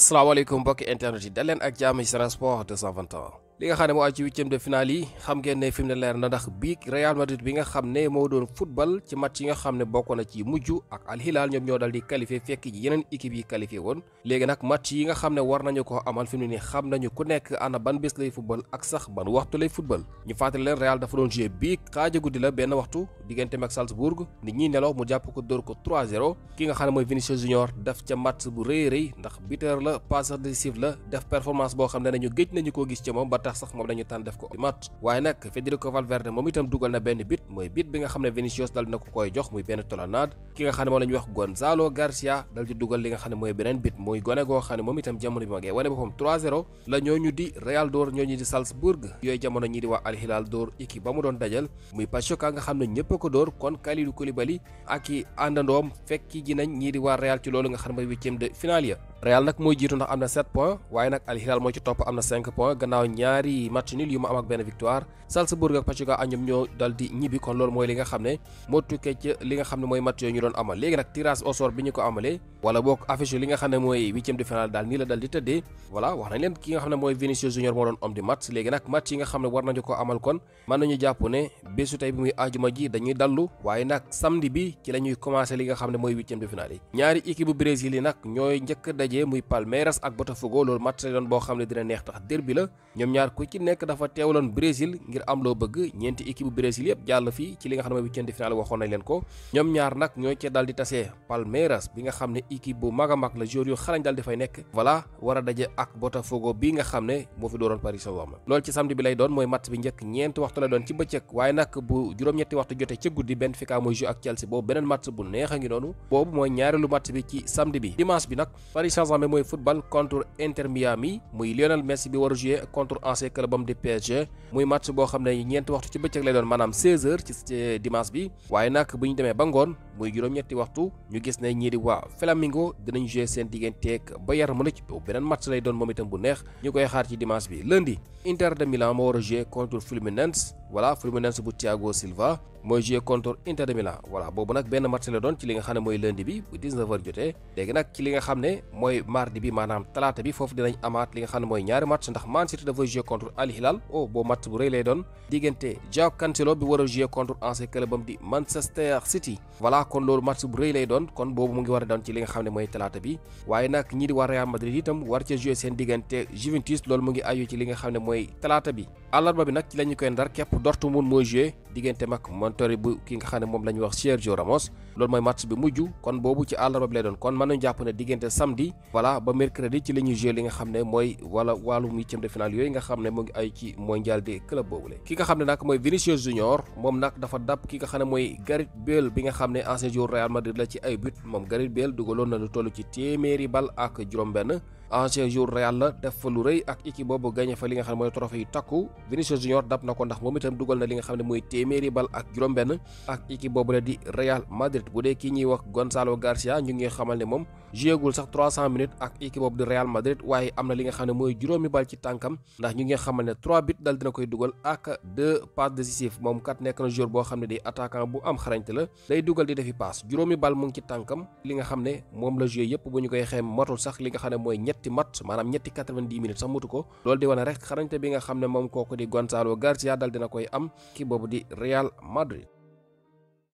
asalaamaaleykum mbokki internet yi dal leen ak jàmm ci Sen Sport 221 li nga xam ne moo aju ci huitième de finale yi xam ngeen ne fi mu ne leer na ndax biig Real Madrid bi nga xam ne moo doon football ci match yi nga xam ne bokk na ci mujj ak Al Hilal ñoom ñoo dal di qualifié fekk ji yeneen équipe yi qualifié woon léegi nag match yi nga xam ne war nañu ko amal fi mu ne nii xam nañu ku nekk ana ban bés lay football ak sax ban waxtu lay football ñu fàttali leen Real dafa doon joué biig xaaja guddi la benn waxtu digganteem ak Salzbourg nit ñi nelaw mu jàpp ko dóor ko 3-0 ki nga xam ne mooy Vinicius Junior def ca match bu rëy rëy ndax buteur la passeur décisif la def performance boo xam ne nañu gëj nañu koo gis ci moom ba tax sax moom dañu tànn def ko match waaye nag Federico Valverde moom itam dugal na benn bit mooy bit bi nga xam ne Vinicius dal dina ko koy jox muy benn tolonade ki nga xam ne moom la ñuy wax Gonzalo Garcia dal di dugal li nga xam ne mooy beneen bit muy gone goo xam ne moom itam jamono bi ma ngee wane boppam 3-0 la ñooñu di Real door ñooñu di Salzbourg yooyu jamono ñi di waa Al Hilal door équipe ba mu doon dajal muy Pachuca nga xam ne ñëpp a ko door kon Kalidou Koulibaly ak i àndandoom fekki ji nañ ñii di waa Real ci loolu nga xam ne mooy huitième de finale ya Real nag mooy jiitu ndax am na 7 points waaye nag Al Hilal moo ci topp am na 5 points gannaaw ñaari match nul yu mu am ak benn victoire Salzbourg ak Pachuca ak ñoom ñoo dal di ñibbi kon loolu mooy li nga xam ne moo tukkee ci li nga xam ne mooy match yooyu ñu doon amal léegi nag tirage au sort bi ñu ko amalee wala boog affiche li nga xam ne mooy huitième de finale daal nii la dal di tëddee voilà wax nañ leen ki nga xam ne mooy Vinicius Junior moo doon homme du match léegi nag match yi nga xam ne war nañu ko amal kon mën nañu jàpp ne bésu tey bi muy ajuma ji dañuy dallu waaye nag samedi bi ci la ñuy commencé li nga xam ne mooy huitième de finale yi ñaari équipe bu Brésil yi nag ñooy njëkk daje muy Palmeiras ak Botafogo loolu match la doon boo xam ne dina neex tax derby la ñoom ñaar ku ci nekk dafa teewloon Brésil ngir am loo bëgg ñeenti équipe bu Brésil yëpp jàll fii ci li nga xam ne mooy huitième de finale waxoon nañ leen ko ñoom ñaar nag ñoo ci dal di tasee Palmeiras bi nga xam ne équipe bu mag a mag la joueur yu xarañ dal di fay nekk voilà war a daje ak Botafogo bi nga xam ne moo fi dooroon Paris Saint-Germain loolu ci samedi bi lay doon mooy match bi njëkk ñeenti waxtu la doon ci bëccëg waaye nag bu juróom-ñetti waxtu jotee ca guddi Benfica mooy joué ak Chelsea boobu beneen match bu neex a ngi noonu boobu mooy ñaareelu match bi ci samedi bi dimanche bi nag Paris Saint-Germain mooy football contre Inter Miami muy Lionel Messi bi war a joué contre ancien clubam di PSG muy match boo xam ne ñeenti waxtu ci bëccëg lay doon maanaam 16h ci dimanche bi waaye nag bu ñu demee ba ngoon muy juróom-ñetti waxtu ñu gis ne ñii di waa Flamengo dinañ joué seen digganteeg Bayern Munich beneen match lay doon moom itam bu neex ñu koy xaar ci dimanche bi lundi Inter de Milan moo war a joué contre Fluminense voilà Fluminense bu Thiago Silva mooy joué contre Inter de Milan voilà boobu nag benn match la doon ci li nga xam ne mooy lundi bi bu 19h jotee léegi nag ci li nga xam ne mooy mardi bi maanaam talaata bi foofu dinañ amaat li nga xam ne mooy ñaari match ndax Man City dafa joué contre Al Hilal boobu match bu rëy lay doon diggante Joao Cancelo bi war a joué contre ancien clubam di Manchester City voilà kon loolu match bu rëy lay doon kon boobu mu ngi war a doon ci li nga xam ne mooy talaata bi waaye nag ñii di waa Real Madrid itam war ca joué seen diggante Juventus loolu mu ngi aju ci li nga xam ne mooy talaata bi àllarba bi nag ci la ñu koy ndar képp Dortmund mooy joué diggante mag Monterrey bu ki nga xam ne moom la ñuy wax Sergio Ramos loolu mooy match bi mujj kon boobu ci àllarba bi lay doon kon mën nañu jàpp ne diggante samedi voilà ba mercredi ci la ñuy joué li nga xam ne mooy wala wàllum huitième de finale yooyu nga xam ne mu ngi ay ci mondial des clubs boobule ki nga xam ne nag mooy Vinicius Junior moom nag dafa dab ki nga xam ne mooy Gareth Bale bi nga xam ne ancien joueur Real Madrid la ci ay but moom Gareth Bale dugaloon na lu toll ci téeméeri bal ak juróom-benn ancien joueur Real la def fa lu rëy ak équipe boobu gagné fa li nga xam ne mooy trophée yu takku Vinicius Junior dab na ko ndax moom itam dugal na li nga xam ne mooy téeméeri bal ak juróom-benn ak équipe boobu la di Real Madrid bu dee kii ñuy wax Gonzalo Garcia ñu ngi xamal ne moom jouégul sax 300 minutes ak équipe boobu di Real Madrid waaye am na li nga xam ne mooy juróomi bal ci tànkam ndax ñu ngi xamal ne 3 buts dal dina koy dugal ak 2 passes décisives moom kat nekk na joueur boo xam ne di attaquant bu am xarañte la day dugal di defi passe juróomi bal mu ngi ci tànkam li nga xam ne moom la joué yëpp bu ñu koy xeem matul sax li nga xam ne mooy ñetti match maanaam ñetti 90 minutes sax mutu ko loolu di wane rek xarañte bi nga xam ne moom kooku di Gonzalo Garcia dal dina koy am ki boobu di Real Madrid